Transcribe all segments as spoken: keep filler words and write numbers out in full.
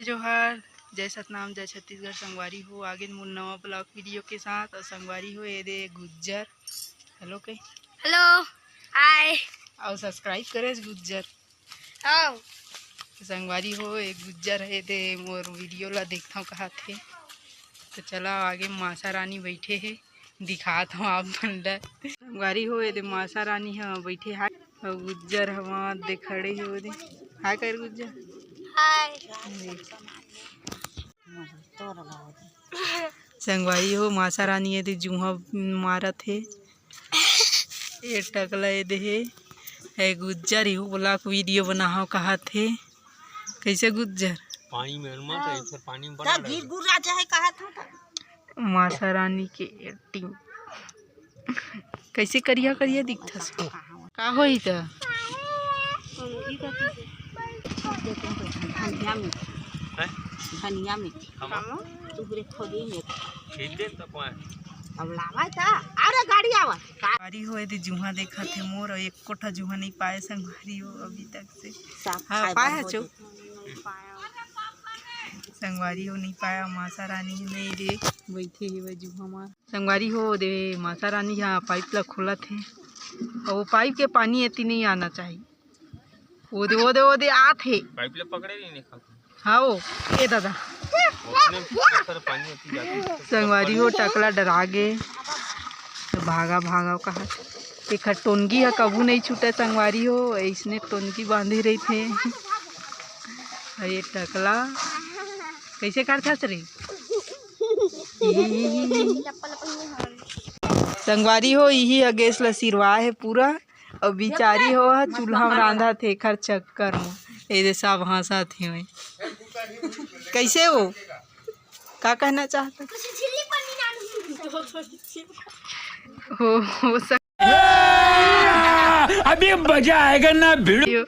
जोहार, जय सतनाम, जय छत्तीसगढ़। संगवारी हो, आगे मोर नवा vlog video के साथ। और संगवारी हो, ये दे गुज्जर, hello के। Hello, hi। और subscribe करे गुज्जर। हाँ। तो संगवारी हो, ये गुज्जर हे, दे मोर video ला देखथव कहत हे। तो चला, आगे मासा रानी बैठे हे, दिखात हव आप मन ला। संगवारी हो, ये दे मासा रानी ह बैठे हे, अउ गुज्जर हवा दे खड़े हे, ओ दे। Hi कर गुज्जर। Hi। संगवारी हो, मासा रानी ये दे जुहा मारत हे। ये टकला ये दे हे, ए गुज्जर, इहू vlog video बनाहव कहत हे। कैसे गुज्जर? पानी में मत, हाँ। इधर पानी में का बड़ा गिर लगे। गुर आ जाए कहत हो तो। मासा रानी के acting। कैसे करिया करिया दिखथस? का होही त? धनिया में। हैं? धनिया में। हम? तुहरे खोदी में। खींचे तो कोई। अब लावा था। अरे गाड़ी आवा। का- गाड़ी होए दे जुहा देखत हे मोर, अउ एको ठा जुहा नहीं पाए संगवारी हो अभी तक से। साफ हाँ, फाइबर पाए हो हो चो। जाता। संगवारी हो नहीं पाया, मासा रानी नहीं रे, बैठे हे वह जुहा मार। संगवारी हो दे, मासा रानी ह pipe ला खोलत हे, अउ वो pipe के पानी एती नहीं आना चाहिए। वो दे, वो दे, वो दे आत हे। Pipe ले पकड़े नहीं, नहीं खाते। हाँ वो, ए दादा। ओतने में सारा पानी एती जाती है। संगवारी हो, टकला डरा गे, तो भागा, भागा कहा। एखर टोनगी ह कभू नहीं छूटे संगवारी हो, ऐसने टोनगी बांधे रहिथे। अरे टकला, कैसे करथस रे? संगवारी हो, इही ह गैस ल सिरवा हे पूरा, अउ बिचारी हो ह चूल्हा म रांधत हे एखर चक्कर म। ए दे सब हंसत हे। कैसे हो? का कहना चाहता? हो, हो सक- अभी मजा आएगा ना भिड़ू।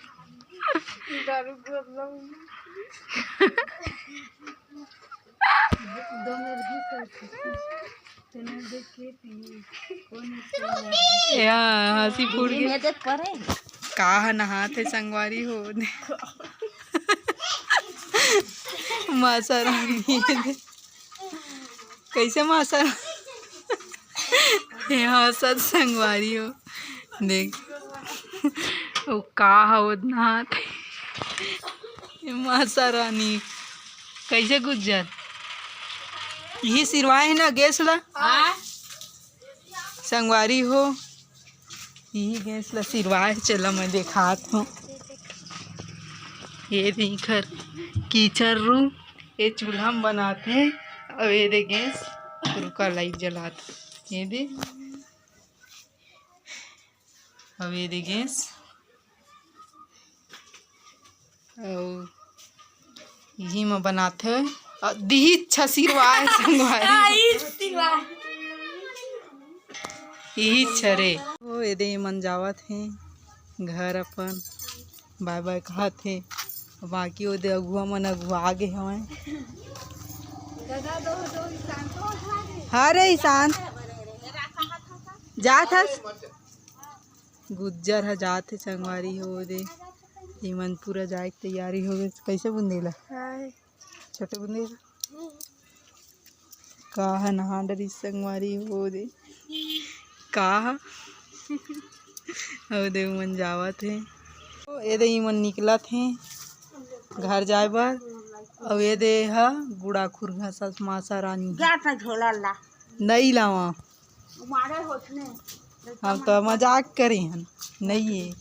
या, हंसी फूट गे। का ह नहात हे संगवारी हो? मासा रानी। कैसे मासा? ये हंसत संगवारी हो, देख। वो का ह ओतना हाथ? ये मासा रानी, कैसे गुज्जर? यही सिरवाए हे ना गैस ला? हाँ। संगवारी हो, यही गैस ला सिरवाए, चला मैं देखात हूँ। ये दे एखर कीचर रू। ये चूल्हा म बनाथे, अउ ये दे गैस, रुका लाइट जलात। ये दे, अउ ये दे गैस, अउ इही म बनाथे। अउ दिही छसिरवाए संगवारी। इही छरे। ओ, ये दे मन जावत हे घर अपन। बाय बाय कहत हे। बाकी ओ दे अगुआ मन अगुआ गे हवय। हाँ रे ईशान, जात हस? गुज्जर ह जात हे संगवारी हो दे। इमन पूरा जाए के तैयारी हो गे। कैसे बुंदेला? छोटे बुंदेला। का ह नहा डरिस संगवारी हो दे। का ह? अउ दे उमन जावत हे। ए दे इमन निकलत हे घर जाए बर। अउ ए दे ह गुड़ाखुर घासत मासा रानी। जा त झोला ला। नई लावा। मारे होत ने। हम तो मजाक करे हन। नई ए।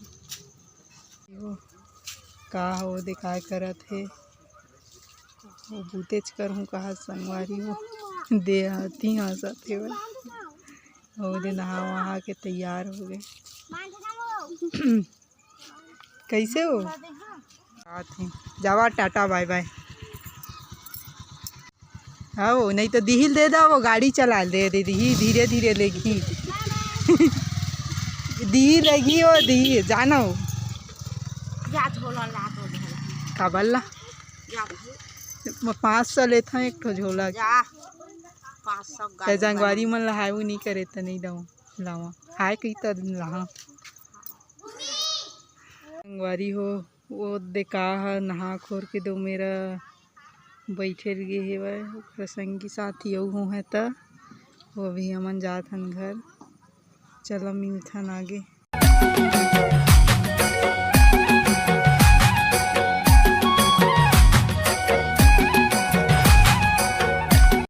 का हो दे काय करत हे? वो बुतेच करहूँ कहा संगवारी हो। दे आती हंसत हेवय। वो दे नहा वहा के तैयार हो गए। कैसे हो? आत हे। जावा टाटा बाय बाय। हव, नहीं तो दिहिल दे दा, वो गाड़ी चला दे, दे दिही, धीरे धीरे लेगी। दिही लेगी, वो दिही, जाना हो। जा झोला ला तो दे। काबर ला? जा भाई। म-, पाँच सौ लेथव एक ठो झोला के। जा। पाँच सौ ते गाड़ी जंगवारी बना। मन ला हाय वो नहीं करे त नहीं दव, लावा। हाय कही त लाहा। जंगवारी हो, वो दे का ह, नहा खोर के दो मेरा बइठे रहिगे हेवय, ओखर संगी साथी अउ हों हे त, वो अभी हमन जात हन घर। चला मिलथन आगे।